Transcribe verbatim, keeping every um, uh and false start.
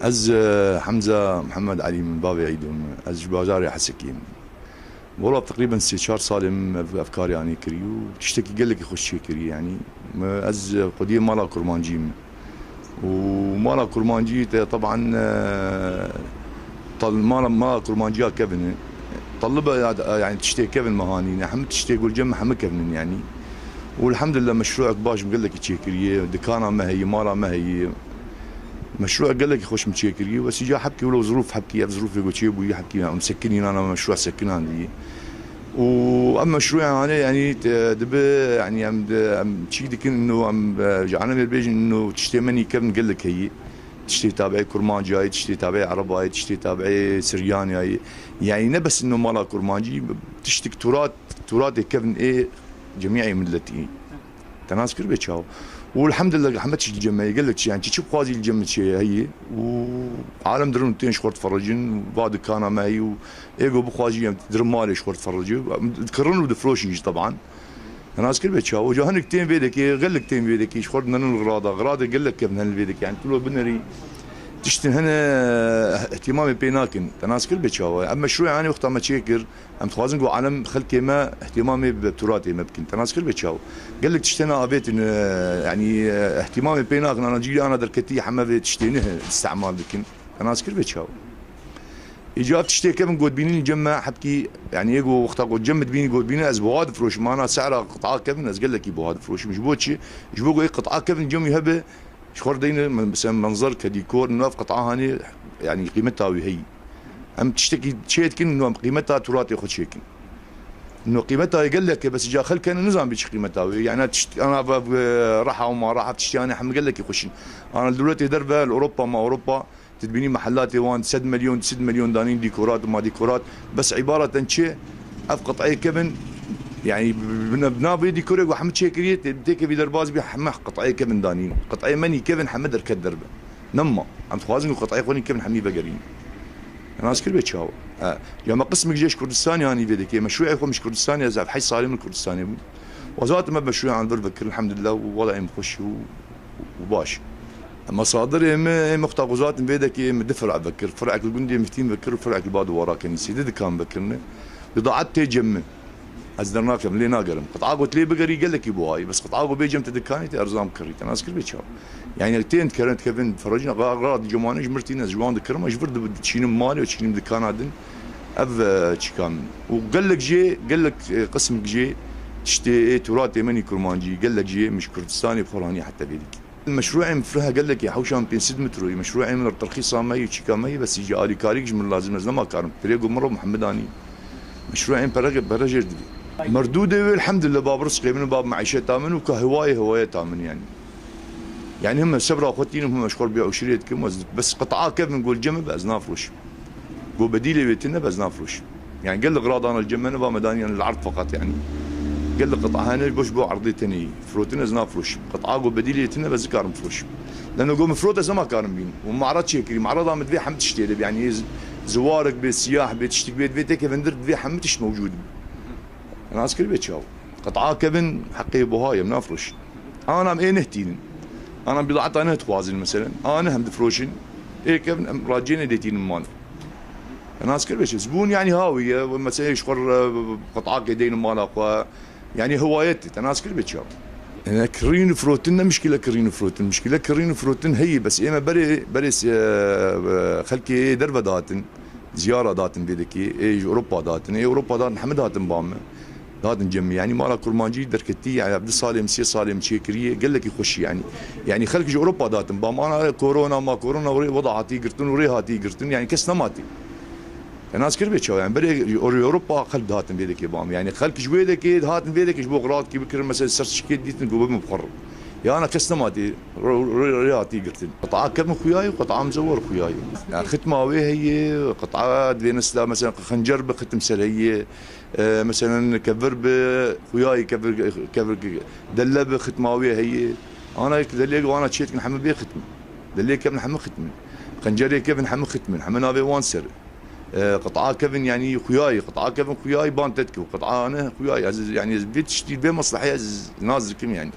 Ez, e, Hemza Mihemed Elî min, bavê Eydûn min. Ez ji bajarê Hesekê me. Wela teqrîben sê çar salê min ev, ev karê anî kirî û tiştekî gelekî xweş çêkirî, yanî. Me, ez, e, xwediyê mala kurmancî me. Û mala kurmancî te, teban, e, tal-, mala, mala kurmanciya kevin e. Talibe ya, yanî tiştê kevin me hanî ne. Hemî tiştê gulcem me hemî kevin in, yanî. Û elhamdulillah meşrûek baş min gelekî çêkiriye. Dikana me heye, mala me heye. Meşrûek gelekî xweş min çêkiriye. Wesîca hebkî wilo zirûf hebkî, ev zirûfê ku çêbûyî hebkî em sekinî nana meşrû sekinandî. Û ev meşrû yanî, yanî te dibe, yanî em de, em çî dikin, ino em, e, ji alemê bêjin, ino tiştê me nî kevin gelek heye. Tiştê tabiê Kurmancayê, tiştê tabiê Erebayê, tiştê tabiê Siryaniyayê. Yanî ne bes ino mala Kurmancî, tiştik turat, turatê kevin ê cemîê milletî. Te nas kir bê çawa. Û elhamdulillah heme tişt li cem me ye, gelek çi, yanî çi, çi bixwazî li cem me çi heye. Û alem dirin û tên ji xwe difericin, va dikana me heye û ê ku bixwazî em dirin malê ji xwe difericin. Dikirin û difroşin jî teban. Te nas kir bê çawa. Ca hinek tên vê dekê, gelek tên vê dekê, ji xwe dinin li xirada. Xiradê gelek kevin hene li vê dekê. Yanî tu lo binerî tiştin hene, îhtîmamê pê nakin. Te nas kir bê çawa. Em meşrûyê anî wexta me çêkir. Em dixwazin ku alem xelkê me îhtîmamê bi turatê me bikin. Te nas kir bê çawa. Gelek tiştene avêtin, e, yanî, e, îhtîmamê pê nakin. Ana cîrî ana derketî heme vê tiştê ne îstimal dikin. Te nas kir bê çawa. Îcar tiştê kevin gotbînî li cem me hebkî, yanî ê ku wexta ku cem min dibînî gotbînî ez buha difroşim, ana sehra qit'a kevin ez gelekî buha difroşim. Ji bo çi? Ji bo ku ê qit'a kevin cem wî hebe, ji xwe re deyne, men-, mesela menzer ke dîkor, nav qit'a hanê, yanî qîmeta wî heyî. Em tiştekî çê dikin, ino em qîmeta turatê xwe çêkin. Ino qîmeta wê gelek e, bes îcar xelk hene nizan bê çi qîmeta wê. Yanî tişt, ana ve, ve reha û ma reha tiştê hanê hemî gelekî xweş in. Ana li dewletê derve, li Ewropa ma Ewropa, tu dibînî mehelatê wan sed milyon, sed milyon danîn dîkorat û ma dîkorat. Bes îbaraten çi? Ev qit'eyê kevin, yanî bi, bi, bi nav vê dîkorê ku hemî çêkiriye, tê, têkevî derbas bî hemî qit'eyê kevin danîn. Qit'eyê me nî kevin heme derket derve. Nema. Em dixwazin ku qit'eyê xwe nî kevin hemî vegerîn. Nas kir bê çawa. E, ya me qismik jê ji Kurdistanê anî vê dekê. Meşrûyê xwe min ji Kurdistanê, ez ev heyş salê min Kurdistanê bû. Wezat me meşrûyan vir vekir, elhamdulillah, û wela em xweş û û baş. Mesadirê me, ê mixta xuzat in vê dekê me du fir'a vekir. Fir'ek li gundê Miftîn vekir û fir'ek li Badwara Kenîsê. Du dikan vekirine. Bidaet tê cem min. Ez dernakem, lê nagerim. Qit'a got lê bigerî gelekî buhayî. Bes qit'a got bê cem te dikanî te erzan bikirî. Te nas kir bê çawa. Yanî tên dikerin dikevin feracîna qa-, qa di cemane ji mir tîne, ez ji wan dikirim, ji vir di-, diçînim malê û çînim dikana din. Ev, e, çîka min. Û gelek jê, gelek, e, qismik jê tiştê ê turatê min î kurmancî, gelek jê min ji Kurdistanê bi xwe ranî heta vê dikî. Meşrûê min fireh gelekî hewşan pênc sed metroyî, meşrûê min li tirxîsa me yî, çîka me yî, bes î jî alîkarîk ji min lazim e, ez nema karim. Pirê ku min re Mihemed anî. Meşrûê min pere, pere jêr dibî. Merdûdê wê elhamdulillah bab rizqê min û bab meîşeta min û ka hiwayê hiwayeta min yanî. Yanî him sebra xwe tînim, him ji xwe bê eşîrê dikim, ez bes qit'a kevin gol cem be, ez nafroşim. Go bedîlê wê tune be, ez nafroşim. Yanî gelek xiradana li cem me ne, va me danî li erd feqat yanî. Gelek qit'a hene, ji bo, ji bo erdê tenê yî. Firotin ez nafroşim. Qit'a go bedîlê tune be, ez nikarim firoşim. Leno go min firot ez nema karim bînim. Û ma'rad çêkirî. Ma'rada min divê hemî tiştê de be. Yanî z-, ziwarek be, siyah be, tiştik be, divê têkevin dir, divê hemî tişt mewcûd be. Nas kir bê çawa. Qit'a kevin heqê buha ye, em nafroşin. Ana em ê neh tînin. Ana em bidaeta neh dixwazin meselen. Ana neh em difroşin. Ê kevin em racê neh dê tînin mal. Nas kir bê çi. Zibûn yanî hawî ye. Ve mesele ji xwe re qit'akê deynin mala xwe. Yanî hiwayet te nas kir bê çawa. Ene kirîn û firotin ne mişkile kirîn û firotin. Mişkile kirîn û firotin heyî. Bes ê me berê, berê, e, xelkê ê derve datin. Ziyara datin vê dekê. Ê ji Ewropa datin. Ê Ewropa datin hemî datin ba me. Dadin cem min. Yanî mala kurmancî derketî, yanî ev du salê min, sê salê min çêkiriye, gelekî xweşî yanî. Yanî xelk ji Ewropa datin. Bam ana korona, ma korona wê weda hatî girtin û rê hatî girtin. Yanî kes nematî. Te nas kir bê çawa. Yanî berê Ewropa xelk dihatin vê dekê bam. Yanî xelk ji wê dekê dihatin vê dekê ji bo xiradkî bikirin, mesela ser çikê dîtin ku bibin bixwerin. Yana kes nematî, rê, rê, rê hatî girtin. Qit'a kevin xuya ye, qit'a mizewar xuya ye. Yanî xitma wê heye, qit'a divê nesla, mesela xencer bi xitim ser heye. E, meselen kevir bi xuyayê kevir, kevir delle bi xitma wê heye. Ana yek dellê wana çê dikin hemî bê xitm. Dellê kevin hemî xitm in. Xencerê kevin hemî xitm in. Hemî navê wan ser. E, qit'a kevin yanî xuyayê. Qit'a kevin xuyayê ban te dikin. Qit'a ne xuyayê. Ez, yanî ez vê tiştî vê meslehê ez naz dikim yanî.